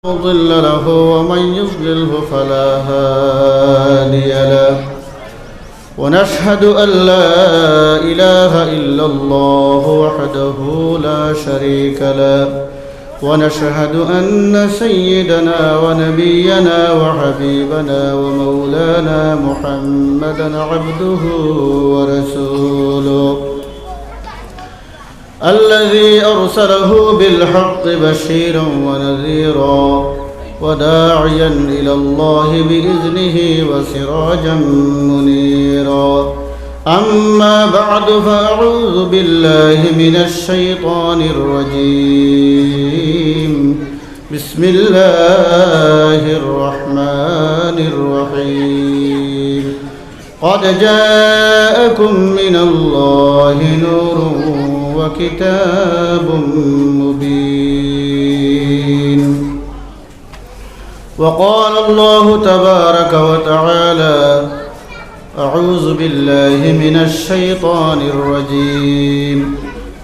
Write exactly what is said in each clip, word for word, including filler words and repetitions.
مضل له ومن يضلله فلا هادي له. ونشهد أن لا إله إلا الله وحده لا شريك له، ونشهد أن سيدنا ونبينا وحبيبنا ومولانا محمدا عبده ورسوله، الذي أرسله بالحق بشيرا ونذيرا وداعيا إلى الله بإذنه وسراجا منيرا. أما بعد، فأعوذ بالله من الشيطان الرجيم. بسم الله الرحمن الرحيم. قد جاءكم من الله نور وكتاب مبين. وقال الله تبارك وتعالى: أعوذ بالله من الشيطان الرجيم.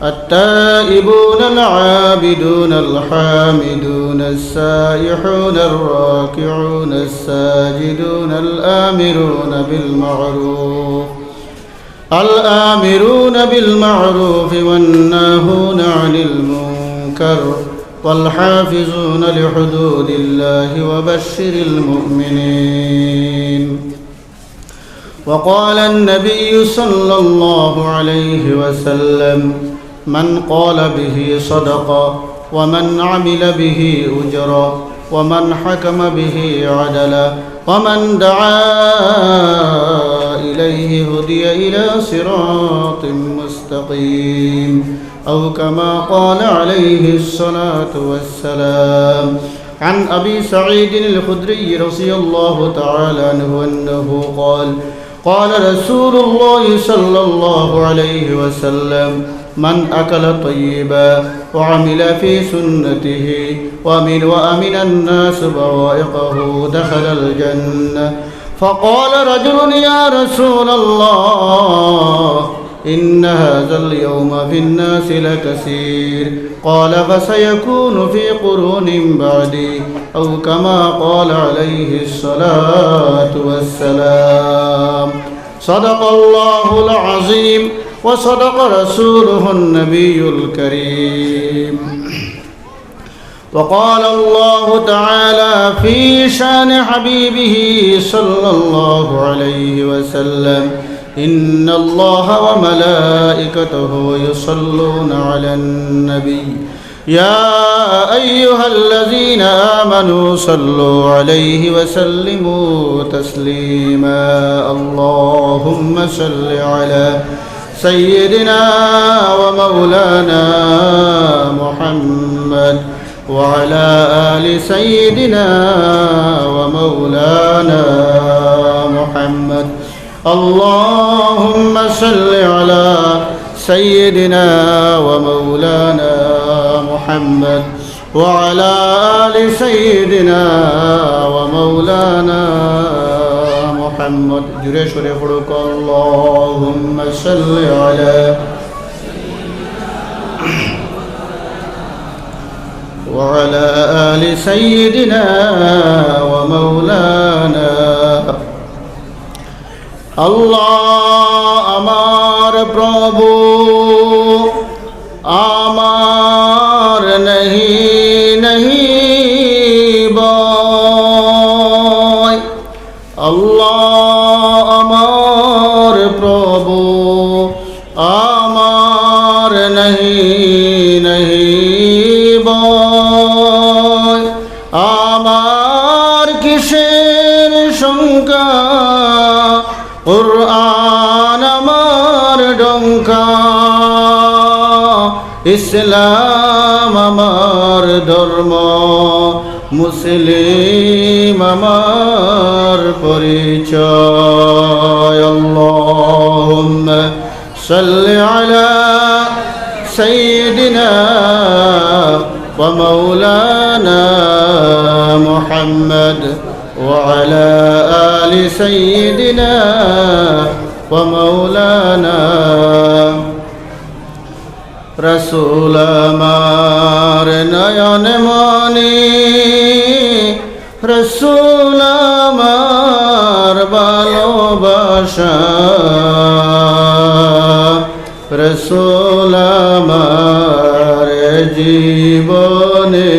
التائبون العابدون الحامدون السائحون الراكعون الساجدون الآمرون بالمعروف، الآمرون بالمعروف والناهون عن المنكر والحافظون لحدود الله وبشر المؤمنين. وقال النبي صلى الله عليه وسلم: من قال به صدق، ومن عمل به أجر، ومن حكم به عدل، ومن دعا إليه هدي إلى صراط مستقيم، أو كما قال عليه الصلاة والسلام. عن أبي سعيد الخدري رضي الله تعالى عنه أنه قال: قال رسول الله صلى الله عليه وسلم: من أكل طيبا وعمل في سنته وأمن، وأمن الناس بوائقه دخل الجنة. فقال رجل: يا رسول الله، إن هذا اليوم في الناس لكثير. قال: فسيكون في قرون بعدي، أو كما قال عليه الصلاة والسلام. صدق الله العظيم وصدق رسوله النبي الكريم. وقال الله تعالى في شان حبيبه صلى الله عليه وسلم: إن الله وملائكته يصلون على النبي، يا أيها الذين آمنوا صلوا عليه وسلموا تسليما. اللهم صل على سيدنا ومولانا محمد وعلى آل سيدنا ومولانا محمد. اللهم صل على سيدنا ومولانا محمد وعلى آل سيدنا ومولانا محمد. জোরে সোরে পড়ুক, اللهم صل على وعلى آل سيدنا ومولانا. আল্লাহ আমার প্রভু, আমার নেহি নেহি ভয়। আল্লাহ আমার প্রভু, আমার নেহি নেহি ভয়। আমার কিসের শঙ্কা, কোরআন আমার ডঙ্কা, ইসলাম আমার ধর্ম, মুসলিম আমার পরিচয়। اللهم صل على سيدنا ومولانا محمد وعلى آل سيدنا ومولانا। রাসূল আমার নয়ন মণি, আশা, রসুল আমার জীবনে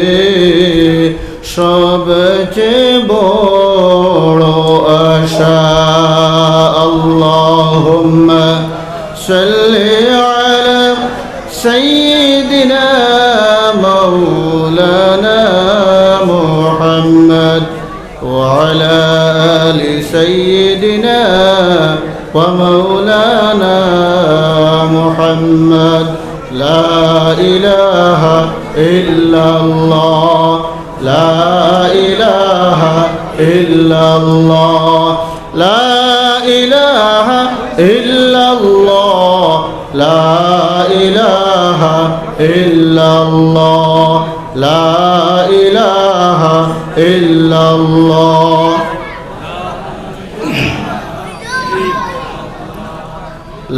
সবচেয়ে বড় আশা। আল্লাহুম্মা সাল্লি আলা সাইয়্যিদিনা মাওলানা মুহাম্মদ وعلى آل سيدنا ومولانا محمد. لا إله إلا الله، لا إله إلا الله، لا إله إلا الله، لا إله إلا الله، لا إله إلا الله.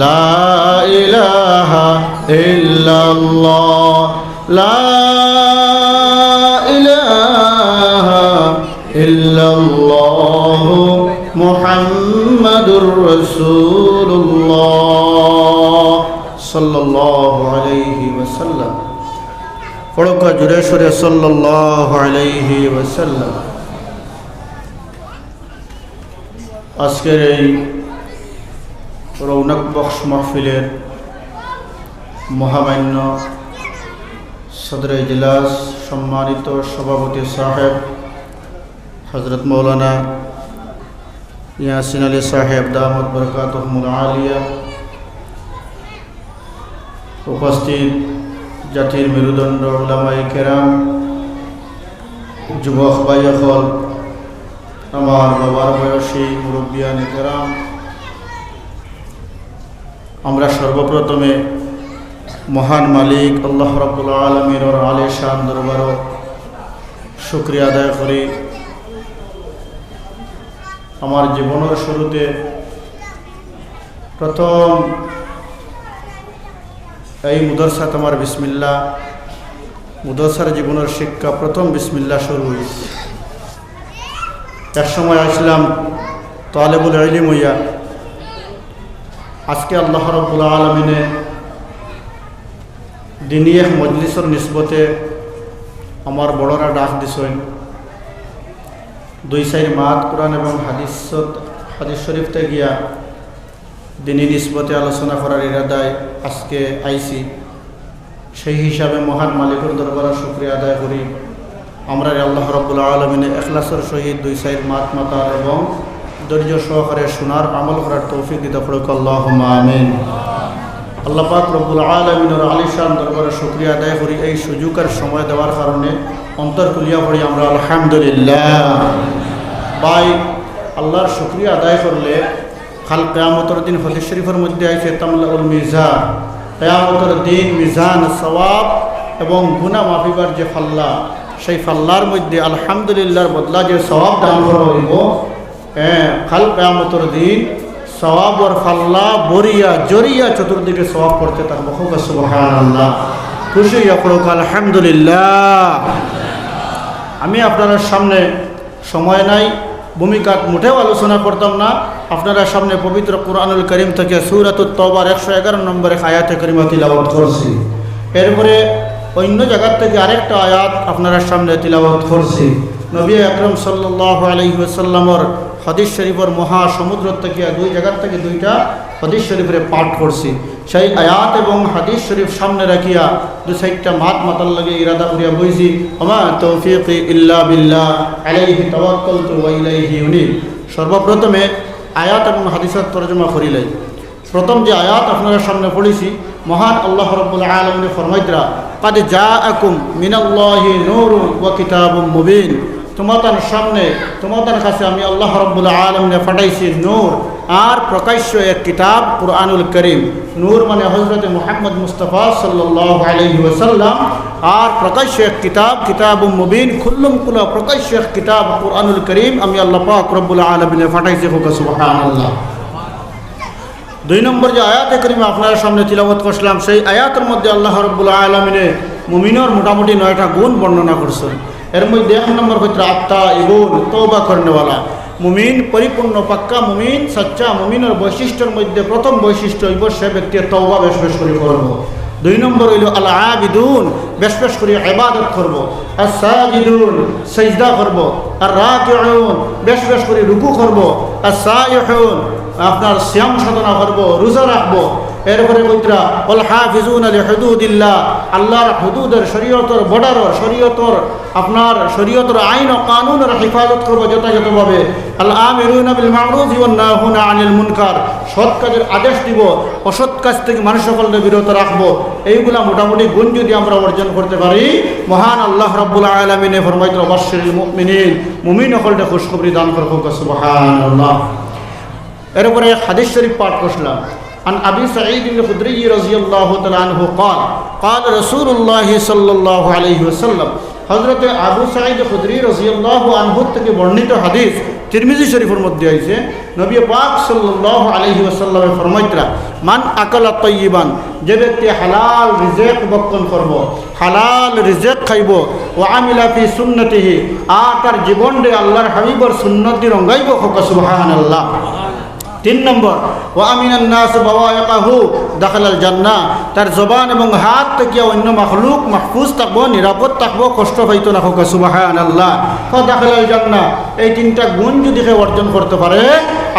لا إله إلا الله، لا إله إلا الله، محمد رسول الله، صلى الله عليه وسلم. পড়ুক্কা জোরে সোরে সাল্লাল্লাহু আলাইহি ওয়াসাল্লাম। আজকের এই রৌনক বখশ মাহফিলের মহামান্য সদরে ইজলাস, সম্মানিত সভাপতি সাহেব হযরত মাওলানা ইয়াসিন আলী সাহেব দামাত বারাকাতুহুমুল আলিয়া, উপস্থিত জাতির মেরুদণ্ড উলামায়ে কেরাম, যুবক ভাই অকল, আমার বাবার বয়সী মুরব্বিয়ানে কেরাম, আমরা সর্বপ্রথমে মহান মালিক আল্লাহ রাব্বুল আলামিনর আলিশান দরবারো শুকরিয়া আদায় করি। আমার জীবনর শুরুতে প্রথম এই মুদরসাত আমার বিসমিল্লাহ, মুদরসার জীবনর শিক্ষা প্রথম বিসমিল্লাহ শুরু অইছে। এক সময় আইছলাম তালেবুল ইলিম অইয়া, আজকে আল্লাহ রাব্বুল আলামিনে দিনি এক মজলিসর নিসবতে আমার বড়রা ডাক দিছইন। দুই চাইর মাত কোরআন এবং হাদিসত, হাদিস শরীফ থাকি গিয়া দিনি নিসবতে আলোচনা করার ইরাদায় আজকে আইছি। সেই হিসাবে মহান মালিকর দরবারো শুকরিয়া আদায় করি, আমরারে আল্লাহ রাব্বুল আলামিনে ইখলাসর সহিত দুই চাইর মাত মাতার এবং ধৈর্য সহকারে শোনার, আমল করার তৌফিক দিতা। পড়ুক্কা আল্লাহুম্মা আমিন। আল্লাহ পাক রব্বুল আলামিনর আলিশান দরবারো শুকরিয়া আদায় করি এই সুযোগ আর সময় দেওয়ার কারণে। অন্তর খুলিয়া পড়ি আমরা আলহামদুলিল্লাহ। ভাই, আল্লাহর শুকরিয়া আদায় করলে কাল কিয়ামতর দিন হাদিস শরীফর মধ্যে আইছে, তামলাউল মিজান, কিয়ামতর দিন মিজান সওয়াব এবং গুনাহ মাফিবার যে পাল্লা, সেই পাল্লার মধ্যে আলহামদুলিল্লাহর বদলা যে সওয়াব দান করা অইবো, হ্যাঁ, কাল কিয়ামতর দিন সওয়াবর পাল্লা ভরিয়া জরিয়া চতুর্দিকে সওয়াব পড়তে থাকবো। কউক্কা সুবহানাল্লাহ। খুশি অইয়া পড়ুক্কা আলহামদুলিল্লাহ। আমি আপনারার সামনে সময় নাই, ভূমিকাত মোটেও আলোচনা করতাম না। আপনারার সামনে পবিত্র কোরআনুল করিম থাকি সূরাতুত তাওবার একশো এগারো নম্বর এক আয়াতে করিমা তিলাওয়াত করছি। এরপরে অন্য জাগার থাকি আরেকটা আয়াত আপনারার সামনে তিলাওয়াত করছি। নবী আকরাম সাল্লাল্লাহু আলাইহি ওয়াসাল্লামর হাদিস শরীফর মহাসমুদ্র থাকি দুই জাগার থাকি দুইটা হাদিস শরীফরে পাঠ করছি। সেই আয়াত এবং হাদিস শরীফ সামনে রাখিয়া দুই চাইরটা মাত মাতার লাগি ইরাদা করিয়া বইছি। ওমা তৌফিকি ইল্লা বিল্লাহ, আলাইহি তাওয়াক্কালতু ওয়া ইলাইহি উনীব। সর্বপ্রথমে আয়াত এবং হাদিসর তর্জমা করিলাই। প্রথম যে আয়াত আপনারার সামনে পড়ছি, মহান আল্লাহ রাব্বুল আলামিনে ফরমাইতরা, "কাদ জাআকুম মিনাল্লাহি নূরুন ওয়া কিতাবুম মুবিন।" তোমাতার সামনে, তোমাতার কাছে আমি আল্লাহ রাব্বুল আলামিনে পাঠাইছি নূর আর প্রকাশ্য এক কিতাব কোরআনুল করিম। নূর মানে হযরতে মুহাম্মদ মুস্তাফা সাল্লাল্লাহু আলাইহি ওয়াসাল্লাম, আর প্রকাশ্য এক কিতাব, কিতাবুম মুবিন, খুল্লুম খুলা প্রকাশ্য এক কিতাব কোরআনুল করিম আমি আল্লাহ পাক রাব্বুল আলামিনে পাঠাইছি। কউক্কা সুবহানাল্লাহ। দুই নম্বর যে আয়াতে করিমা আপনারার সামনে তিলাওয়াত করছিলাম, সেই আয়াতর মধ্যে আল্লাহ রাব্বুল আলামিনে মুমিনর মোটামুটি নয়টা গুণ বর্ণনা করছইন। এর মধ্যে এক নম্বর কইতরা আত্তাইবুন, তওবা করনেওয়ালা। মুমিন, পরিপূর্ণ পাক্কা মুমিন, সাচ্চা মুমিনর বৈশিষ্ট্যর মধ্যে প্রথম বৈশিষ্ট্য অইবো সে ব্যক্তি তওবা বেশ বেশ করি করবো। দুই নম্বর অইলো আল আবিদুন, বেশ বেশ করি ইবাদত করবো। আর সাজিদুন, সিজদা করবো। আর রাকিউন, বেশ বেশ করি রুকু করবো। আর সাইহুন, আপনার সিয়াম সাধনা করবো, রোজা রাখবো। এরপরে কইতরা, ওয়াল হাফিজুনা লিহুদুদিল্লাহ, আল্লাহর হুদুদর, শরীয়তর বর্ডারর, শরীয়তর, আপনার শরীয়তর আইন ও কানুনর হেফাজত করবো যথাযথভাবে। আল আমিরুনা বিল মারুফি ওয়ান নাহুনা আনিল মুনকার, সৎ কাজের আদেশ দিব, অসৎ কাজ থেকে মানুষ সকলকে বিরত রাখবো। এইগুলা মোটামুটি গুণ যদি আমরা অর্জন করতে পারি, মহান আল্লাহ রাব্বুল আলামিনে ফরমাইতরা, বাশশিরিল মুমিনিন, মুমিন সকলকে খুশখবরি দান করবো। সুবহানাল্লাহ। এরপরে এক হাদিস শরীফ পাঠ করছিলাম। عن أبي سعيد الخدري رضي الله تعالى عنه قال قال رسول الله صلى الله عليه وسلم। হযরতে আবু সাঈদ খুদরি রাদিয়াল্লাহু আনহু থেকে বর্ণিত হাদিস, তিরমিজি শরীফের মধ্যে আইছে, নবী পাক সাল্লাল্লাহু আলাইহি ওয়াসাল্লামে ফরমাইতরা, মান আকালা তাইয়িবান, যে ব্যক্তি হালাল রিজিক ভক্ষণ করবো, হালাল রিজিক খাইবো, ওয়া আমিলা ফি সুন্নতিহি, আর তার জীবনরে আল্লাহর হাবিবর সুন্নত দি রঙ্গাইবো, কউক্কা সুবহানাল্লাহ। তিন নম্বর, ওয়া আমিনান নাস বাওয়াইকাহু দাখালাল জান্নাহ, তার জবান এবং হাত থাকিয়া অন্য মাখলুক মাহফুজ থাকবো, নিরাপদ থাকবো, কষ্ট পাইতো না, কউক্কা সুবহানাল্লাহ। ফাদাখালাল জান্নাহ, এই তিনটা গুণ যদি কেউ অর্জন করতে পারে,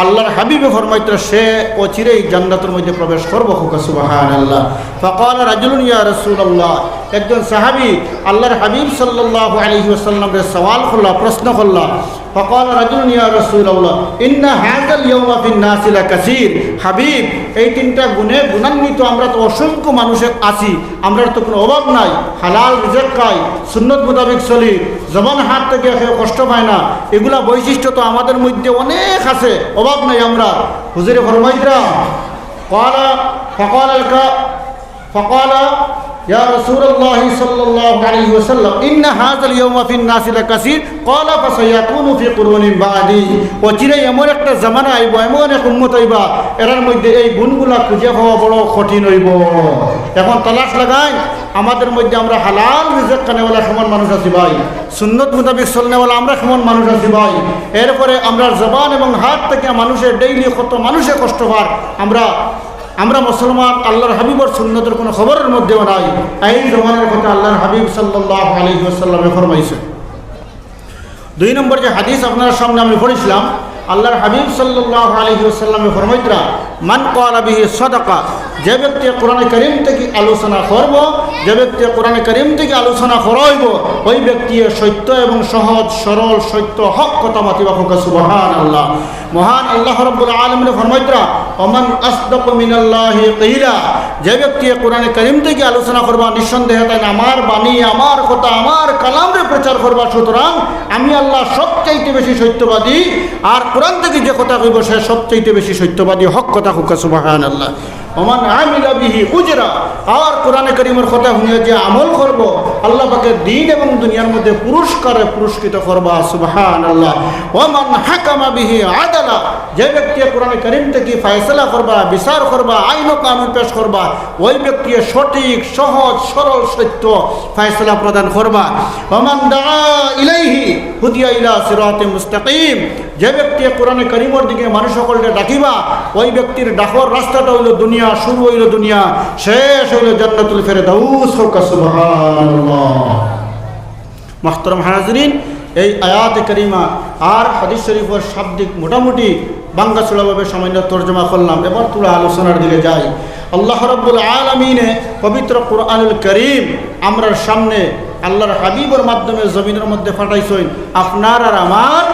আল্লাহর হাবিবে ফরমাইতরা, সে অচিরেই জান্নাতের মধ্যে প্রবেশ করবো, কউক্কা সুবহানাল্লাহ। ফাকালা রাজুলুন ইয়া রাসূলুল্লাহ, একজন সাহাবী আল্লাহর হাবিব সাল্লাল্লাহু আলাইহি ওয়াসাল্লামরে সওয়াল করলা, প্রশ্ন করলা, ফাকালা রাজুলুন ইয়া রাসূলুল্লাহ, ইন্না হাযাল ইয়াওমা ফিন নাসি লাকাসীর। হাবিব, এই তিনটা গুণে গুণান্বিত আমরা তো অসংখ্য মানুষ আছি, আমরার তো কোনো অভাব নাই, হালাল রিজিক খাই, সুন্নত মোতাবেক চলি, জবান হাত থাকিয়া কেউ কষ্ট পায় না, এগুলা বৈশিষ্ট্য তো আমাদের মধ্যে অনেক আছে, অভাব নাই আমরা। হুজুরে ফরমাইতরা, ক্বালা, ফাক্বালা আল কা-, ফাক্বালা, ইয়া রাসূলুল্লাহ সাল্লাল্লাহু আলাইহি ওয়াসাল্লাম, ইন্না হাযাল ইয়াওমা ফিন নাসি লাকাসীর, ক্বালা ফাসায়াকুনু ফি কুরুনিন বা'দি। অচিরে এমন একটা জামানা আইবো, এমন এক উম্মত আইবা, এরার মধ্যে এই গুণগুলা খুঁজিয়া পাওয়া বড় কঠিন অইবো। এখন তালাশ লাগাই, আমাদের মধ্যে আমরা হালাল রিজিক খানেওয়ালা কেমন মানুষ আছি ভাই, সুন্নত মোতাবেক চলনেওয়ালা আমরা কেমন মানুষ আছি ভাই, এরপরে আমরার জবান এবং হাত থাকিয়া মানুষে ডেইলি কত মানুষে কষ্ট পার, আমরা, আমরা মুসলমান, আল্লাহর হাবিবর সুন্নতর কোনো খবরের মধ্যেও নাই। এই জমানার কথা আল্লাহর হাবিব সাল্লাল্লাহু আলাইহি ওয়াসাল্লামে ফরমাইছে। দুই নম্বর যে হাদিস আপনার সামনে আমি পড়ছিলাম, আল্লাহর হাবিব সাল্লাল্লাহু আলাইহি ওয়াসাল্লামে ফরমাইতরা, মান ক্বালা বিহি সাদাকা, যে ব্যক্তি কোরআনে কারীম থেকে আলোচনা করবো, যে ব্যক্তি কোরআনে কারীম থেকে আলোচনা করা অইবো, ওই ব্যক্তি সত্য এবং সহজ সরল সত্য হক কথা মাতিবা, কউক্কা সুবহানাল্লাহ। মহান আল্লাহ রাব্বুল আলামিনে ফরমাইতরা, ওমান আসদাকু মিনাল্লাহি কিলা, যে ব্যক্তি কোরআনে কারীম থেকে আলোচনা করবা, নিঃসন্দেহে তাইন আমার বাণী, আমার কথা, আমার কালামরে প্রচার করবা, সুতরাং আমি আল্লাহ সবচাইতে বেশি সত্যবাদী। আর কোরআন থেকে যে কথা কইবো, সে সবচাইতে বেশি সত্যবাদী, হক কথা, কউক্কা সুবহানাল্লাহ। ওমান আমিলা বিহি উজরা, আর কোরআনে কারীমর কথা হুনিয়া যে আমল করবো, আল্লাহ পাকে দিন এবং দুনিয়ার মধ্যে পুরস্কারে পুরস্কৃত করবা, সুবহানাল্লাহ। ওমান হাকামা বিহি আদালা, যে ব্যক্তি কোরআনে কারীম থেকে ফয়সালা করবা, বিচার করবা, আইন ও কানুন পেশ করবা, ওই ব্যক্তি সঠিক, সহজ, সরল, সত্য ফয়সালা প্রদান করবা। ওমান দাআ ইলাইহি হুদিয়া ইলা সিরাতিন মুস্তাকিম, যে ব্যক্তি কোরআনে কারীমর দিকে মানুষ সকলরে ডাকিবা, ওই ব্যক্তির ডাকর রাস্তাটা অইলো দুনিয়া, শুরু অইলো দুনিয়া, শেষ অইলো জান্নাতুল ফেরদাউস, কউক্কা সুবহানাল্লাহ। মুহতারাম হাজিরিন, এই আয়াতে কারিমা আর হাদিস শরীফর শাব্দিক মোটামুটি ভাঙ্গাচোড়াভাবে সামান্য তর্জমা করলাম। এবার থুড়া আলোচনার দিকে যাই। আল্লাহ রাব্বুল আলামিনে পবিত্র কোরআনুল কারীম আমরার সামনে আল্লাহর হাবিবর মাধ্যমে জমিনর মধ্যে পাঠাইছইন। আপনার আর আমার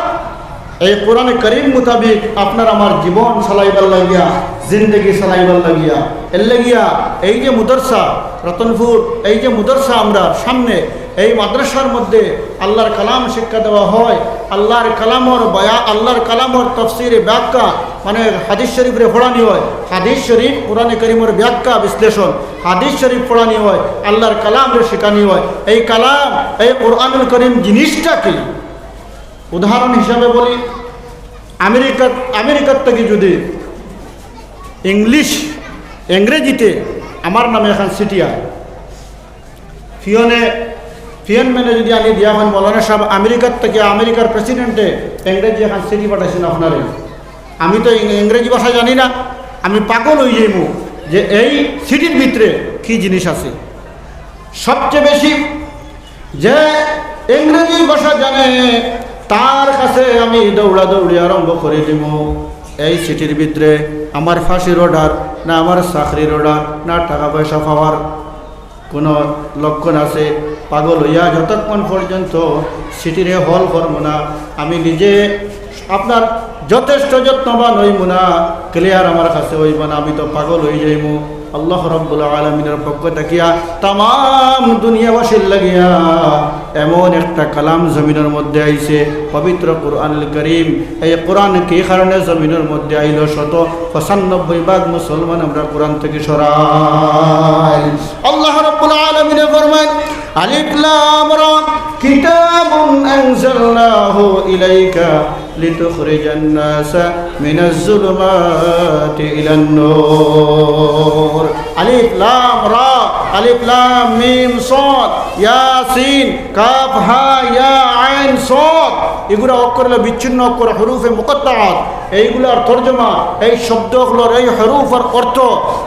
এই কোরআনে কারীম মোতাবিক আপনার আমার জীবন চালাইবার লাগিয়া, জিন্দেগি চালাইবার লাগিয়া, এর লাগিয়া এই যে মাদ্রাসা রতনপুর, এই যে মাদ্রাসা আমরার সামনে, এই মাদ্রাসার মধ্যে আল্লাহর কালাম শিক্ষা দেওয়া হয়, আল্লাহর কালামর বয়া-, আল্লাহর কালামর তফসিরে ব্যাখ্যা, মানে হাদিস শরীফরে পড়ানি হয়, হাদিস শরীফ কোরআনে কারীমর ব্যাখ্যা বিশ্লেষণ, হাদিস শরীফ পড়ানি হয়, আল্লাহর কালামরে শিখানি হয়। এই কালাম, এই কোরআনুল কারীম জিনিসটা কি? উদাহরণ হিসাবে বলি, আমেরিকা, আমেরিকার থেকে যদি ইংলিশ, ইংরেজিতে আমার নামে একখান চিঠি আয়, পিয়নে চেয়ারম্যানে যদি আনি দিয়া কইন, "মৌলানা সাব, আমেরিকার থাকি, আমেরিকার প্রেসিডেন্টে ইংরেজি একখান চিঠি পাঠাইছইন আপনারে, আমি তো ইং-, ইংরেজি ভাষা জানি না, আমি পাগল অই যাইমু যে এই চিঠির ভিতরে কি জিনিস আছে।" সবচেয়ে বেশি যে ইংরেজি ভাষা জানে, তার কাছে আমি দৌড়াদৌড়ি আরম্ভ করি দিমু। এই চিঠির ভিতরে আমার ফাঁসির অর্ডার, না আমার চাকরির অর্ডার, না টাকা পয়সা পাওয়ার কোনো লক্ষণ আছে? পাগল অইয়া যতক্ষণ পর্যন্ত চিঠিরে হল করমু না, আমি নিজে আপনার যথেষ্ট যত্নবান অইমু না, ক্লিয়ার আমার কাছে অইবো না, আমি তো পাগল অই যাইমু। আল্লাহ রাব্বুল আলামিনের পক্ষ থাকিয়া তামাম দুনিয়াবাসীর লাগিয়া এমন একটা কালাম জমিনের মধ্যে আইছে, পবিত্র কোরআনুল করিম। এই কোরআন কি কারণে জমিনের মধ্যে আইলো? শত পঁচানব্বই ভাগ মুসলমান আমরা কোরআন থেকে সরাই। আল্লাহ রাব্বুল আলামিনে ফরমান, আলিফ লাম রা, কিতাবুন আনজালনাহু ইলাইকা লিতুখরিজান নাসা মিনাজ যুলুমাতি ইলান নূর। আলিফ লাম রা, আলিফ লাম মিম সাদ, ইয়াসিন, কাফ হা ইয়া আইন সাদ। এগুলা অক্ষর অইলো বিচ্ছিন্ন অক্ষর, হুরুফে মুকাত্তাআত। এইগুলার তর্জমা, এই শব্দ অকলর, এই হরুফর অর্থ,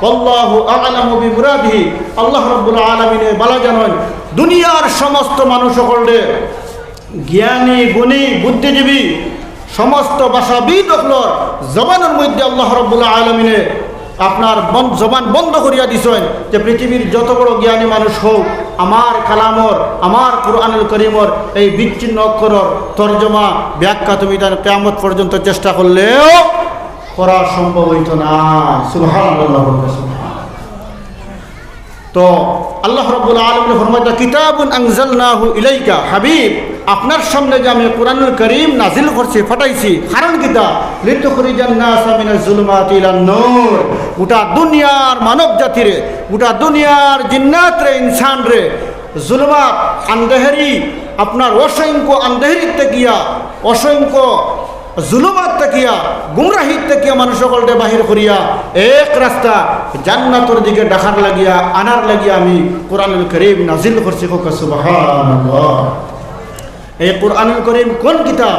আল্লাহু আ'লামু বিমুরাদিহি, আল্লাহ রাব্বুল আলামিনে ভালা জানইন। দুনিয়ার সমস্ত মানুষ অকলরে, জ্ঞানী, গুণী, বুদ্ধিজীবী, সমস্ত ভাষাবিদ অকলর জবানর মধ্যে আল্লাহ রাব্বুল আলামিনে আপনার বন-, জবান বন্ধ করিয়া দিছইন যে পৃথিবীর যত বড় জ্ঞানী মানুষ হোক, আমার কালামর, আমার কোরআনুল করিমর এই বিচ্ছিন্ন অক্ষরর তর্জমা, ব্যাখ্যা তুমি তার কিয়ামত পর্যন্ত চেষ্টা করলেও করা সম্ভব অইতো না। সুবহানাল্লাহ, সুবহানাল্লাহ। তো আল্লাহ রাব্বুল আলামিন ফরমাইতা, "কিতাবুন আনজালনাহু ইলাইকা", হাবিব, আপনার সামনে যে আমি কোরআনুল করিম নাজিল করছি, পাঠাইছি, কারণ কিতা? "লিতুখরিজান নাসা মিনাজ যুলুমাতি ইলান নূর", গোটা দুনিয়ার মানব জাতিরে, গোটা দুনিয়ার জিন্নাতরে, ইনসানরে, জুলুমাত, আন্দেহেরি, আপনার অসংখ্য আন্দেহেরির থাকিয়া, অসংখ্য জুলুমাত থাকিয়া, গুমরাহিত থাকিয়া মানুষ অকলরে বাহির করিয়া এক রাস্তা জান্নাতর দিকে ডাকার লাগিয়া, আনার লাগিয়া আমি কোরআনুল করিম নাজিল করছি। কউক্কা সুবহানাল্লাহ। এই কোরআনুল করিম কোন কিতাব?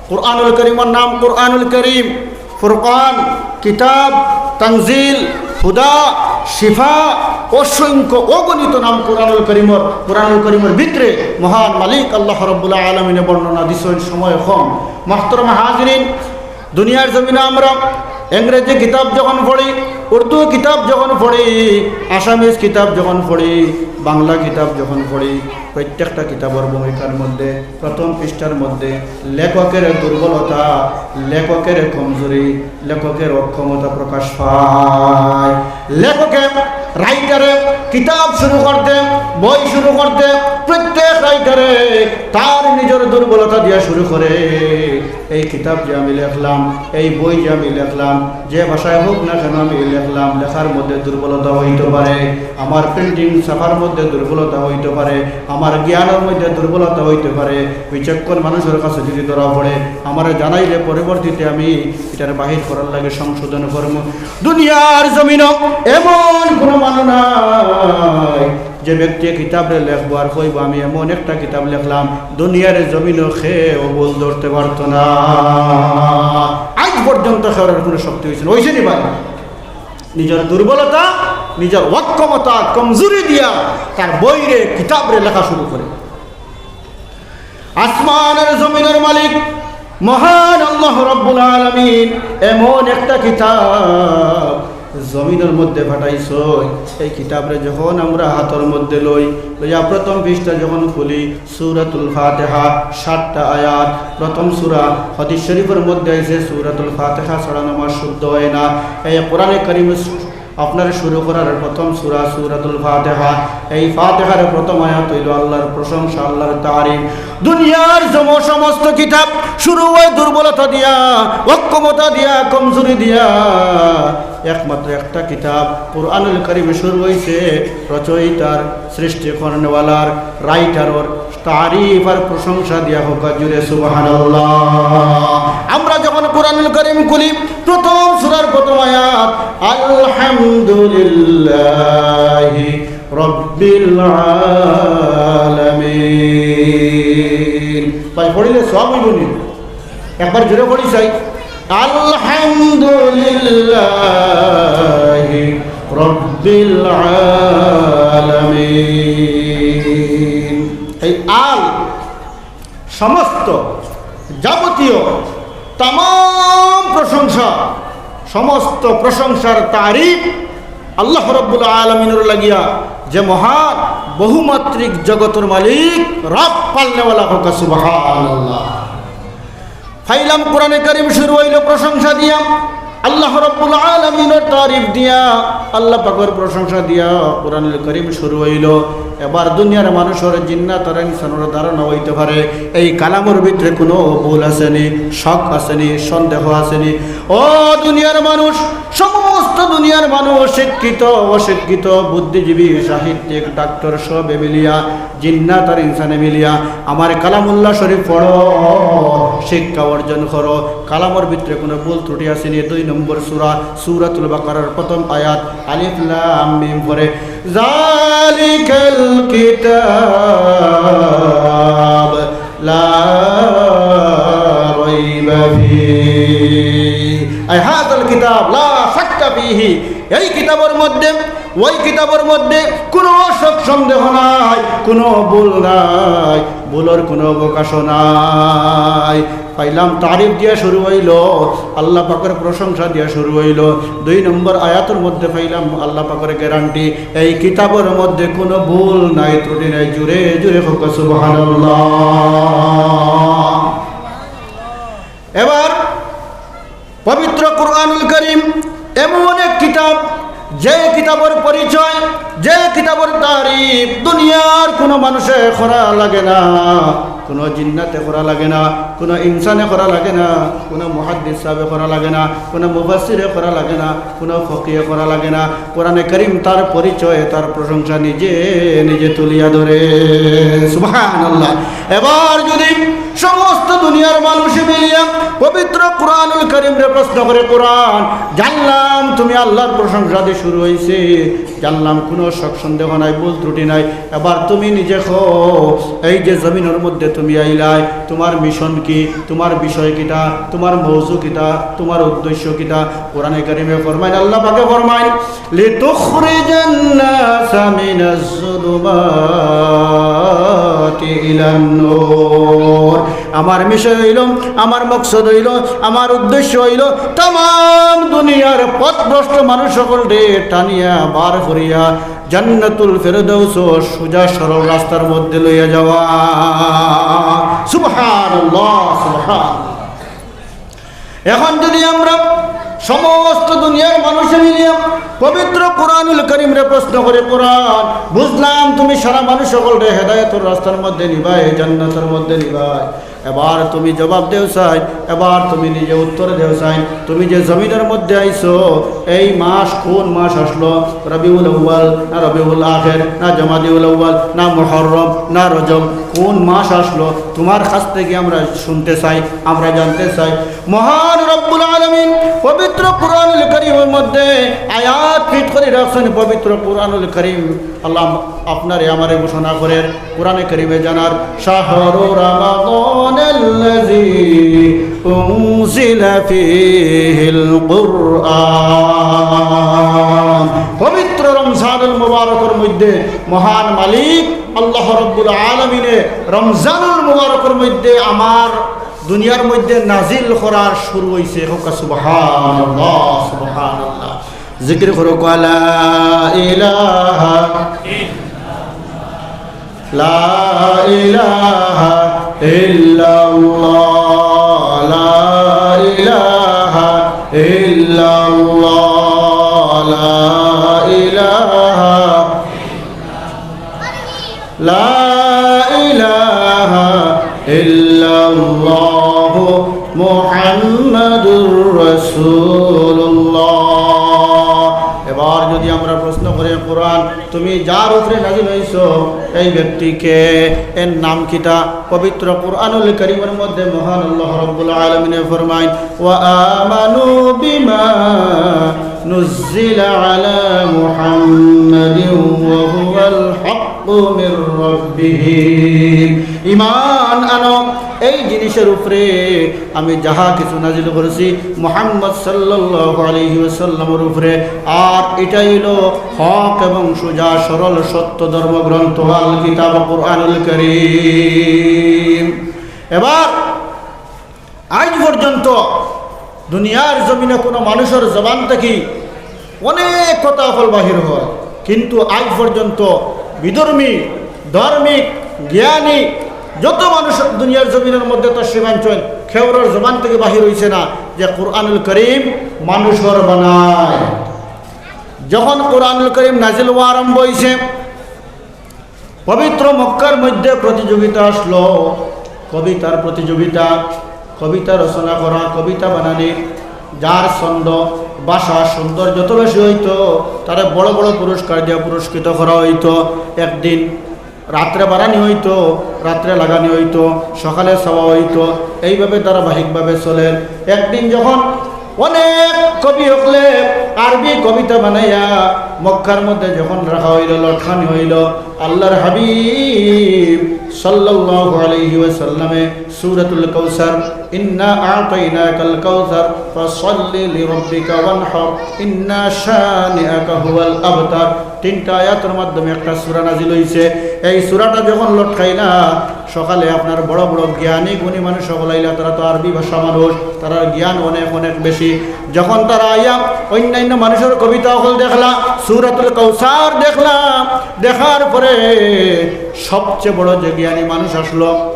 কোরআনুল করিমর নাম কোরআনুল করিম, ফুরকান, কিতাব, তানজিল, হুদা, শিফা, অসংখ্য অগণিত নাম কোরআনুল করিমর। কোরআনুল করিমর ভিতরে মহান মালিক আল্লাহ রাব্বুল আলামিনে বর্ণনা দিছইন, সময় কম। মুহতারাম হাজিরিন, দুনিয়ার জমিনে আমরা ইংরেজি কিতাব যখন পড়ি, উর্দু কিতাব যখন পড়ি, আসামিজ কিতাব যখন পড়ি, বাংলা কিতাব যখন পড়ি, প্রত্যেকটা কিতাবর ভূমিকার মধ্যে, প্রথম পৃষ্ঠার মধ্যে লেখকের দুর্বলতা, লেখকের কমজোরি, লেখকের অক্ষমতা প্রকাশ পায়। লেখকে, রাইটারে কিতাব শুরু করতে, বই শুরু করতে, প্রত্যেক রাইটারে তার নিজের দুর্বলতা দিয়া শুরু করে। এই কিতাব যে আমি লেখলাম, এই বই যে আমি লেখলাম, যে ভাষায় হোক না কেন আমি লেখলাম, লেখার মধ্যে দুর্বলতা হইতে পারে, আমার প্রিন্টিং ছাপার মধ্যে দুর্বলতা হইতে পারে, আমার জ্ঞানের মধ্যে দুর্বলতা হইতে পারে। বিচক্ষণ মানুষের কাছে যদি ধরা পড়ে, আমারে জানাইলে পরবর্তীতে আমি এটার বাহির করার লাগি সংশোধন করমু। দুনিয়ার জমিনো এমন কোনো মানুষ নাই যে ব্যক্তি কিতাবরে লেখবো আর কইবো, "আমি এমন একটা কিতাব লেখলাম, দুনিয়ার জমিনো কেউ ভুল ধরতে পারতো না।" আজ পর্যন্ত কেউর কোনো শক্তি হইছে না, হইছে নি ভাই? নিজের দুর্বলতা, নিজের অক্ষমতা, কমজোরি দিয়া তার বইরে, কিতাবরে লেখা শুরু করে। আসমান আর জমিনের মালিক মহান আল্লাহ রাব্বুল আলামিন এমন একটা কিতাব জমিনের মধ্যে পাঠাইছইন। এই কিতাবরে যখন আমরা হাতর মধ্যে লই, লইয়া প্রথম পৃষ্ঠা যখন খুলি, সূরাতুল ফাতিহা, সাতটা আয়াত, প্রথম সূরা, হাদিস শরীফের মধ্যে আইছে, সূরাতুল ফাতিহা ছাড়া নামাজ শুদ্ধ হয় না। এই কোরআনে কারীম আপনার শুরু করার প্রথম সূরা সূরাতুল ফাতিহা। এই ফাতিহার প্রথম আয়াত হইল আল্লাহর প্রশংসা, আল্লাহর তারিফ। দুনিয়ার সম-, সমস্ত কিতাব শুরু হয় দুর্বলতা দিয়া, অক্ষমতা দিয়া, কমজোরি দিয়া। একমাত্র একটা কিতাব কোরআনুল কারীম শুরু হইছে রচয়িতার, সৃষ্টি করনেওয়ালার, রাইটারর তারিফ আর প্রশংসা দিয়া। কউক্কা জুরে সুবহানাল্লাহ। আমরা যখন কোরআনুল কারীম খুলি, প্রথম সূরার প্রথম আয়াত, আলহামদুলিল্লাহি রব্বিল আলামিন। ভাই, পড়িলে সওয়াব অইবো নি? একবার জোরে পড়ি চাই। আলহামদুলিল্লাহি রব্বিল আলামিন। এই আল সমস্ত যাবতীয় তামাম প্রশংসা, সমস্ত প্রশংসার তারিফ আল্লাহ রব্বুল আলামিনর লাগিয়া, যে মহান বহুমাত্রিক জগতর মালিক, রব পালনেওয়ালা। কউক্কা সুবহানাল্লাহ। পাইলাম কোরআনে কারীম শুরু অইলো প্রশংসা দিয়া, আল্লাহ রব্বুল আলামিনর তারিফ দিয়া, আল্লাহ পাকর প্রশংসা দিয়া কোরআনুল কারীম শুরু অইলো। এবার দুনিয়ার মানুষর, জিন্নাত আর ইনসানর ধারণা অইতে পারে এই কালামর ভিতরে কুনু ভুল আছে নি, শক আছে নি, সন্দেহ আছে নি। ও দুনিয়ার মানুষ, সমস্ত দুনিয়ার মানুষ, শিক্ষিত, অশিক্ষিত, বুদ্ধিজীবী, সাহিত্যিক, ডাক্তার, সবে মিলিয়া, জিন্নাত আর ইনসানে মিলিয়া আমার কালামুল্লাহ শরীফ পড়ো, শিক্ষা অর্জন করো। কালামর ভিতরে কুনু ভুল ত্রুটি আছে নি? দুই নম্বর সূরা, সূরাতুল বাকারার প্রথম আয়াত, আলিফ লাম মিম পড়ে, যালিকাল কিতাব লা রাইবা ফিহি, আই হাযাল কিতাব লা শাক্কা ফিহি, এই কিতাবর মধ্যে, ওই কিতাবর মধ্যে কুনু শক সন্দেহ নাই, কুনু ভুল নাই, ভুলর কুনু অবকাশও নাই। পাইলাম তারিফ দিয়া শুরু অইলো, আল্লাহ পাকর প্রশংসা দিয়া শুরু অইলো। দুই নম্বর আয়াতর মধ্যে পাইলাম আল্লাহ পাকর গ্যারান্টি, এই কিতাবর মধ্যে কুনু ভুল নাই, ত্রুটি নাই। জোরে জোরে কউক্কা সুবহানাল্লাহ। এবার পবিত্র কোরআনুল করিম এমন এক কিতাব, যে কিতাবর পরিচয়, যে কিতাবর তারিফ দুনিয়ার কুনু মানুষে করা লাগে না, কুনু জিন্নাতে করা লাগে না, কুনু ইনসানে করা লাগে না, কুনু মুহাদ্দিস সাহেবে করা লাগে না, কুনু মুফাসসিরে করা লাগে না, কুনু ফকিহে করা লাগে না। কোরআনে করিম তার পরিচয়, তার প্রশংসা নিজে নিজে তুলিয়া ধরে। সুবহানাল্লাহ। এবার যদি সমস্ত দুনিয়ার মানুষে মিলিয়া পবিত্র কোরআনুল করিমরে প্রশ্ন করে, কোরআন, জানলাম তুমি আল্লাহর প্রশংসা দিয়া শুরু অইছে, জানলাম কুনু শক সন্দেহ নাই, ভুল ত্রুটি নাই। এবার তুমি নিজে কও, এই যে জমিনর মধ্যে তুমি আইলায়, তুমার মিশন কি, তুমার বিষয় কিতা, তুমার মৌজু কিতা, তুমার উদ্দেশ্য কিতা? কোরআনে করিমে ফরমাইন, আল্লাহ পাকে ফরমাইন, লিতুখরিজান নাসা মিনাজ যুলুমাতি ইলান নূর। আমার মিশন অইলো, আমার মকসদ অইলো, আমার উদ্দেশ্য অইলো তামাম দুনিয়ার পথভ্রষ্ট মানুষ অকলরে টানিয়া বার করিয়া জান্নাতুল ফেরদৌস সুজা সরল রাস্তার মধ্যে লইয়া যাওয়া। সুবহানাল্লাহ, সুবহানাল্লাহ। এখন যদি আমরা সমস্ত দুনিয়ার মানুষে মিলিয়া পবিত্র কোরআনুল করিমরে প্রশ্ন করি, কোরআন, বুঝলাম তুমি সারা মানুষ অকলরে হেদায়েতর রাস্তার মধ্যে নিবায়, জান্নাতর মধ্যে নিবায়, এবার তুমি জবাব দেও চাই, এবার তুমি নিজে উত্তর দেও চাই। তুমি যে জমিনর মধ্যে আইছো, এই মাস কুন মাস আছলো? রবিউল আউয়াল না রবিউল আখির না জমাদিউল আউয়াল না মুহররম না রজব, কুন মাস আছলো? তুমার কাছ থাকি আমরা শুনতে চাই, আমরা জানতে চাই। মহান রব্বুল আলামিন পবিত্র কোরআনুল করিমর মধ্যে আয়াত ফিট করি রাখছইন। পবিত্র কোরআনুল করিম আল্লাহ আপনারে আমারে ঘোষণা করের, কোরআনে করিমে জানার, শাহরু রমাদানাল্লাযী উনজিলা ফীহিল কুরআন। পবিত্র রমজানুল মুবারকর মধ্যে মহান মালিক আল্লাহ রব্বুল আলামিনে রমজানুল মুবারকর মধ্যে আমার দুনিয়ার মধ্যে নাজিল করার শুরু অইছে। কউক্কা সুবহানাল্লাহ, সুবহানাল্লাহ। জিকির করো, লা ইলাহা, লা ইলাহা ইল্লাল্লাহ, লা ইলাহা ইল্লাল্লাহ, লা ইলাহা লা ইলাহা ইল্লাল্লাহু মুহাম্মাদুর রাসূলুল্লাহ। এবার যদি আমরা প্রশ্ন করি, কোরআন, তুমি যার উপরে নাজিল অইছো, এই ব্যক্তি কে? এর নাম কিতা? পবিত্র কোরআনুল করিমর মধ্যে মহান আল্লাহ রাব্বুল আলামিনে ফরমাইন, "ওয়া আমানু বিমা نزل على محمد وهو الحق من ربهم। ঈমান আনো এই জিনিসের উপরে, আমি যাহা কিছু নাজিল করেছি মুহাম্মদ সাল্লাল্লাহু আলাইহি ওয়াসাল্লামের উপরে, আর এটাই হলো হক এবং সোজা সরল সত্য ধর্মগ্রন্থ আল কিতাব কুরআনুল করিম। এবার আজ পর্যন্ত দুনিয়ার জমিনে কোনো মানুষের জবান থাকি অনেক কথা অকল বাহির হয়, কিন্তু আজ পর্যন্ত বিধর্মী, ধার্মিক, জ্ঞানী যত মানুষ দুনিয়ার জমিনের মধ্যে তশরিফ আনছইন, কেউরর জবান থাকি বাহির হইছে না যে কুরআনুল করিম মানুষের বানায়। যখন কুরআনুল করিম নাজিল হওয়া আরম্ভ হইছে, পবিত্র মক্কার মধ্যে প্রতিযোগিতা আসলো, কবিতার প্রতিযোগিতা, কবিতা রচনা করা, কবিতা বানানি। যার ছন্দ, ভাষা সুন্দর যত বেশি হইতো, তারে বড় বড় পুরস্কার দিয়া পুরস্কৃত করা হইতো। একদিন রাত্রে বানানি হইতো, রাত্রে লাগানি হইতো, সকালে চাওয়া হইতো, এইভাবে ধারাবাহিকভাবে চলের। একদিন যখন অনেক কবি অকলে আরবি কবিতা বানাইয়া মক্কার মধ্যে যখন রাখা হইল, লটকানি হইল, আল্লাহর হাবিব সাল্লাল্লাহু আলাইহি ওয়াসাল্লামে সূরাতুল কাউসার, "ইন্না আ'তাইনাকাল কাউসার, ফাসাল্লি লিরাব্বিকা ওয়ানহার, ইন্না শানিআকা হুয়াল আবতার", তিনটা আয়াতের মাধ্যমে একটা সূরা নাজিল হইছে। এই সূরাটা যখন লটকাইলা, সকালে আপনার বড় বড় জ্ঞানী গুণী মানুষ সকল আইলা, তারা তো আরবি ভাষা মানুষ, তারার জ্ঞান অনেক অনেক বেশি। যখন তারা আইয়া অন্যান্য মানুষের কবিতা অকল দেখলা, সূরাতুল কাউসার দেখলা, দেখার পরে সবচেয়ে বড় যে জ্ঞানী মানুষ আসলো,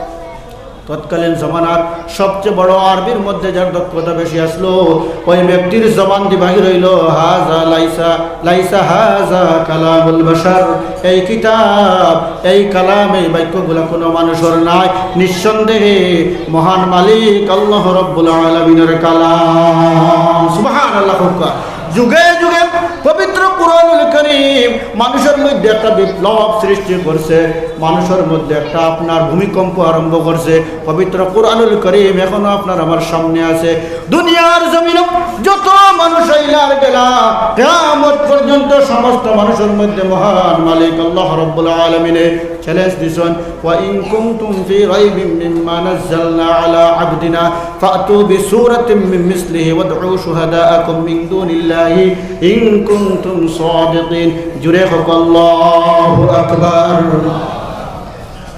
তৎকালীন জমানার সবচেয়ে বড় আরবির মধ্যে যার দক্ষতা বেশি আসলো, ওই ব্যক্তির জবান দি বাহির হইল, "হাজা লাইসা, লাইসা হাজা কালামুল বাশার।" এই কিতাব, এই কালাম, এই বাক্যগুলা কোনো মানুষের নাই, নিঃসন্দেহে মহান মালিক আল্লাহ রাব্বুল আলামিনের কালাম। সুবহানাল্লাহ। যুগে যুগে পবিত্র কুরআনুল করিম মানুষের মধ্যে একটা বিপ্লব সৃষ্টি করছে, মানুষের মধ্যে একটা আপনার ভূমিকম্প আরম্ভ করছে। পবিত্র কুরআনুল করিম এখনো আপনার আমার সামনে আছে। দুনিয়ার জমিনে যত মানুষ আইলা আর গেলা, কিয়ামত পর্যন্ত সমস্ত মানুষের মধ্যে মহান মালিক আল্লাহ রাব্বুল আলামিনে চ্যালেঞ্জ দিছেন, "ওয়া ইন কুনতুম ফি রাইবিম মিম্মা নাযালনা আলা আবদিনা ফাতু বিসূরাতিম মিন মিসলিহি ওয়াদউ শুহাদাআকুম মিন দুনিল্লাহি ইন কুনতুম সাদিকিন।" জুরে হোক আল্লাহু আকবার।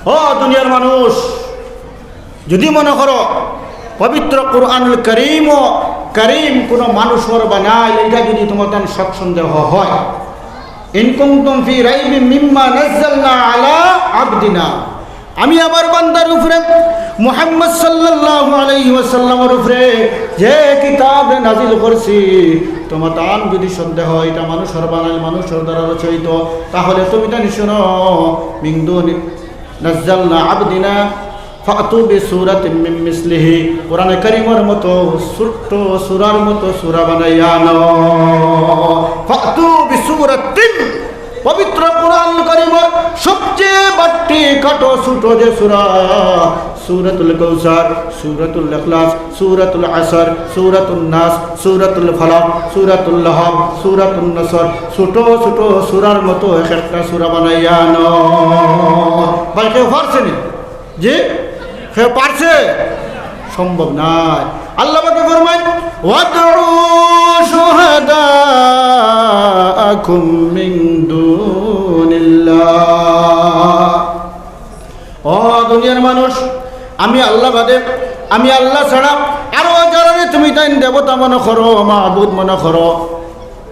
ও দুনিয়ার মানুষ, যদি মনে করো পবিত্র কুরআনুল করিম ও করিম কোনো মানুষের বানায়, এটা যদি তোমার সৎ সন্দেহ হয়, ইন কুনতুম ফি রাইবিম মিম্মা নাযালনা আলা আবদিনা, আমি আমার বান্দার উপরে, মুহাম্মদ সাল্লাল্লাহু আলাইহি ওয়াসাল্লামের উপরে যে কিতাব নাজিল করছি, তোমার তান যদি সন্দেহ হয় এটা মানুষের বানাইল, মানুষের দ্বারা রচিত, তাহলে তুমি তানি শুনো, মিন দুনি নাযালনা আবদিনা ফাতু বিসূরাতিম মিন মিসলিহি, কোরআনে কারীমের মতো ছোট্ট সূরার মতো সূরা বানাইয়া আনো। ফাতু বিসূরাতিম, পবিত্র কোরআন কারীমের সবচেয়ে বাট্টি কাটো ছোট যে সূরা, সূরাতুল কাউসার, সূরাতুল ইখলাস, সূরাতুল আসর, সূরাতুন নাস, সূরাতুল ফালাক, সূরাতুল লাহাব, সূরাতুন নাসর, ছোট ছোট সূরার মতো এক একটা সূরা বানাইয়া আনো। ভাই, কেউ পারছে নি? জি? কেউ পারছে? সম্ভব নয়। আল্লাহ পাকে ফরমায়, "ওয়াদউ শুহাদাআকুম মিন দুনিল্লাহ।" ও দুনিয়ার মানুষ, আমি আল্লাহ বাদে, আমি আল্লাহ ছাড়া আরো যারারে তুমি তাইন দেবতা মনে করো, মাবুদ মনে করো,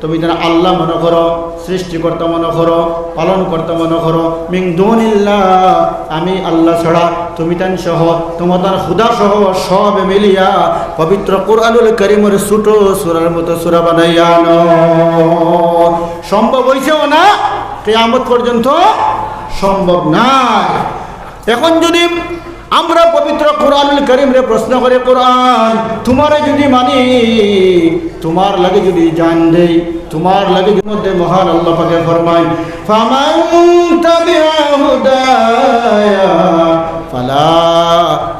তুমি তাইন আল্লাহ মনে করো, সৃষ্টিকর্তা মনে করো, পালনকর্তা মনে করো, মিন দুনিল্লাহ, আমি আল্লাহ ছাড়া তুমি তাইন সহ, তোমার খুদা সহ সব মিলিয়া পবিত্র কোরআনুল করিমের ছোট সূরার মতো সূরা বানাইয়া আনো। সম্ভব হইছেও না, কিয়ামত পর্যন্ত সম্ভব নাই। এখন যদি আমরা পবিত্র কোরআনুল করিমরে প্রশ্ন করি, "কোরআন, তোমারে যদি মানি, তোমার লাগি যদি জান দেই, তোমার লাগি যদি," মধ্যে মহান আল্লাহ পাকে ফরমায়, "ফামান তাবিআ হুদায়া فلا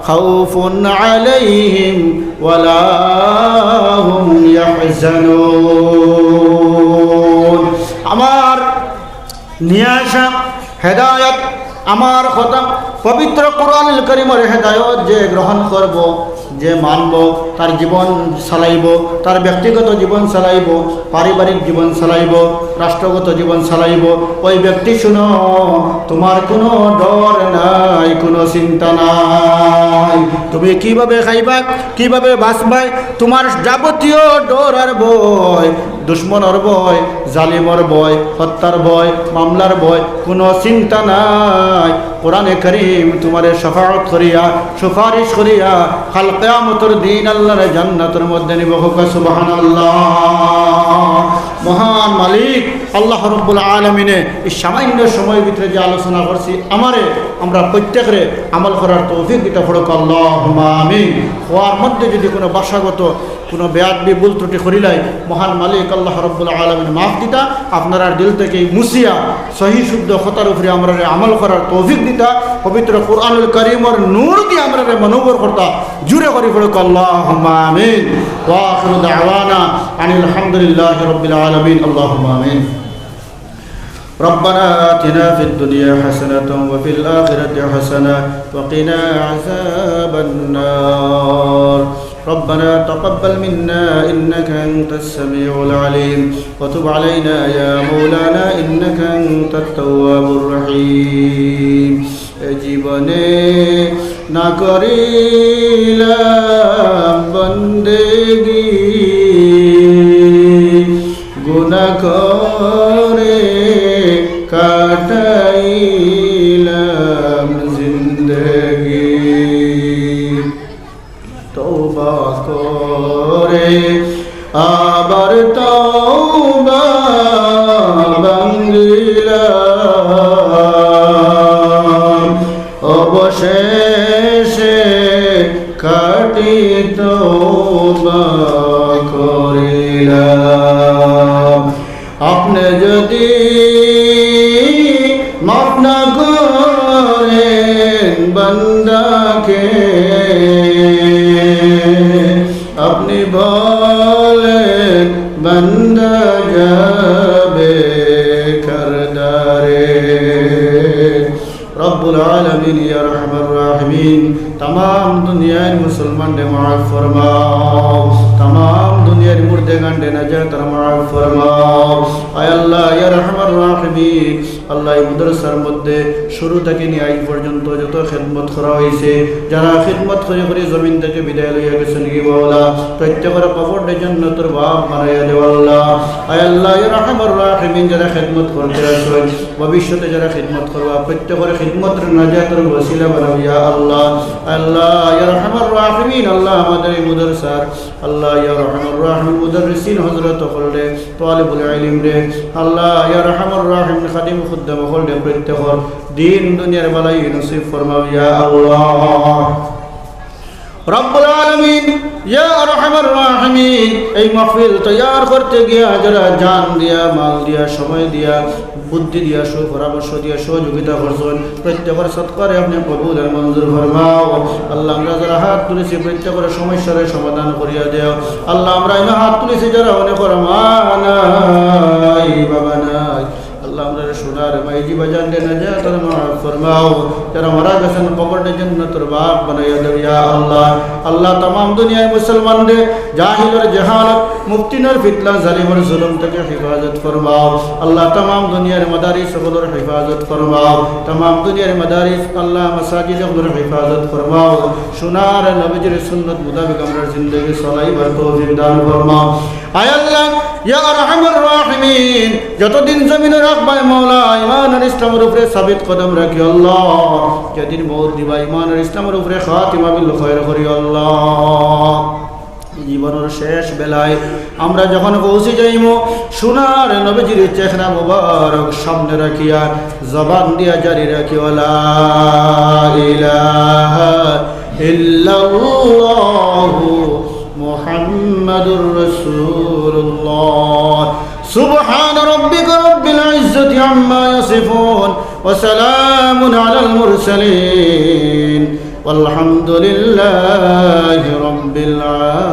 خوف عليهم ولا هم يحزنون। আমার নিয়ে আসা হেদায়ত, আমার কথা, পবিত্র কোরআনুল করিমর হেদায়ত যে গ্রহণ করব, যে মানব, তার জীবন চালাইব, তার ব্যক্তিগত জীবন চালাইব, পারিবারিক জীবন চালাইব, রাষ্ট্রগত জীবন চালাইব, ওই ব্যক্তি, শুনো, তোমার কোনো ডর নাই, কোনো চিন্তা নাই। তুমি কিভাবে খাইবা, কিভাবে বাঁচবায়, তোমার যাবতীয় ডর আর ভয়, দুশমনর ভয়, জালিমর ভয়, হত্যার ভয়, মামলার ভয়, কোনো চিন্তা নাই। কোরআনে করিম তোমারে শাফাআত করিয়া, সুপারিশ করিয়া, কাল কিয়ামতর দিন আল্লাহর জান্নাতর মধ্যে নিব। কউক্কা সুবহানাল্লাহ। মহান মালিক আল্লাহ রাব্বুল আলামিনে এই সামান্য সময়ের ভিতরে যে আলোচনা করছি, আমারে, আমরা প্রত্যেকরে আমল করার তৌফিক দিতা। পড়ুক্কা আল্লাহুম্মা আমিন। কওয়ার মধ্যে যদি কোনো ভাষাগত কোনো বেয়াদবি, ভুল ত্রুটি করিলাই, মহান মালিক আল্লাহ রাব্বুল আলামিন মাফ দিতা। আপনারার দিল থেকে মুছিয়া সহি শুদ্ধ কথার উপরে আমরারে আমল করার তৌফিক দিতা। পবিত্র কোরআনুল করিমর নূর দিয়া আমরারে মনোহর করতা। জুরে করি পড়ুক্কা আল্লাহুম্মা আমিন। ওয়া আখিরু দাওয়ানা আনিল হামদুলিল্লাহি রাব্বিল আলামিন। আল্লাহুম্মা আমিন। ربنا آتنا في الدنيا حسنة وفي الآخرة حسنة وقنا عذاب النار. ربنا تقبل منا إنك أنت السميع العليم وتب علينا يا مولانا إنك أنت التواب الرحيم. এ জীবনে না করিলাম বন্দেগি, গুনাহ করে কাটাইলাম জিন্দেগি। তওবা করে আবার তওবা ভাঙিলাম, অবশেষে খাঁটি তওবা করিলাম। আপনি যদি মাফ না করেন বান্দাকে, আপনি বলেন বান্দা যাবে কার দ্বারে। রব্বুল আলামিন, ইয়া আরহামার রাহিমিন, তামাম দুনিয়ার মুসলমানরে মাফ ফরমাও, তামাম দুনিয়ার মুর্দেগানরে নাজাত আর মাফ ফরমাও। আয় আল্লাহ, ইয়া আরহামার রাহিমিন, আল্লাহ, এই মাদ্রাসার মধ্যে শুরু থেকে নিয়ে আজ পর্যন্ত যত খেদমত করা হয়েছে, যারা খেদমত করে করে জমিন থেকে বিদায় লইয়া গেছেন গি মাওলা, প্রত্যেকের কবররে জান্নাতের বাগ বানাইয়া দেও আল্লাহ। আয় আল্লাহ, ইয়া আরহামার রাহিমিন, যারা খেদমত করতে আছেন, ভবিষ্যতে যারা খেদমত করবা, প্রত্যেকের খেদমতরে নাজাতের ওসিলা বানাও ইয়া আল্লাহ। আল্লাহ, ইয়া আরহামার রাহিমিন, আল্লাহ, আমাদের এই মাদ্রাসার, আল্লাহ, ইয়া আরহামার রাহিমিন, মুদাররিসিন হযরত অকলরে, তালিবুল ইলমরে, আল্লাহ, ইয়া আরহামার রাহিমিন, খাদিম খুদ্দাম অকলরে, প্রত্যেকের দিন দুনিয়ার ভালাই নসিব ফরমাও ইয়া আল্লাহ। রব্বুল আলামিন, ইয়া আরহামার রাহিমিন, এই মাহফিল তৈয়ার করতে গিয়া যারা জান দিয়া, মাল দিয়া, সময় দিয়া, বুদ্ধি দিয়া, সুপরামর্শ দিয়া, সহযোগিতা করছেন, প্রত্যেকের সদকারে আপনি কবুল আর মঞ্জুর ফরমাও। আল্লাহ, আমরা যারা হাত তুলেছি, প্রত্যেকের সমস্যার সমাধান করিয়া দেও। আল্লাহ, আমরা এনে হাত তুলেছি, যারা অনেকের মা নাই, বাবা নাই, আল্লাহ, আমরা সোনার মাইজি বাজান দে না যায়, তারা মাফ ফরমাও। যারা মারা গেছেন, কবররে জান্নাতের বাগ বানাইয়া দেও, ইয়া আল্লাহ। আল্লাহ, তামাম দুনিয়ার মুসলমানরে জাহিলর জাহালত, মুফতিনর ফিতনা, জালিমর জুলুম থেকে হেফাজত ফরমাও। আল্লাহ, তামাম দুনিয়ার মাদারিস অকলর হেফাজত ফরমাও। তামাম দুনিয়ার মাদারিস, আল্লাহ, মাসাজিদ অকলর হেফাজত ফরমাও। সোনার নবীজির সুন্নত মোতাবেক আমরা জিন্দেগি চলাইবার তৌফিক দান ফরমাও। আয় আল্লাহ, ইয়া আরহামার রাহিমিন, যতদিন জমিনে রাখবায় মাওলা, ইমান আর ইসলামের উপরে সাবিত কদম রাখিও আল্লাহ। যেদিন মউত দিবায়, ইমান আর ইসলামের উপরে খাতিমা বিল খয়র করিও আল্লাহ। জীবনের শেষ বেলায় আমরা যখন পৌঁছে যাইমু, সোনার নবীজির চেহারা মুবারক সামনে রাখিয়া জবান দিয়া জারি রাখিও, লা ইলাহা ইল্লাল্লাহু মুহাম্মাদুর রাসূলুল্লাহ। সুবহান রাব্বিকা রাব্বিল ইজ্জাতি আম্মা ইয়াসিফুন, ওয়া সালামুন আলাল মুরসালিন, والحمد لله رب العالمين.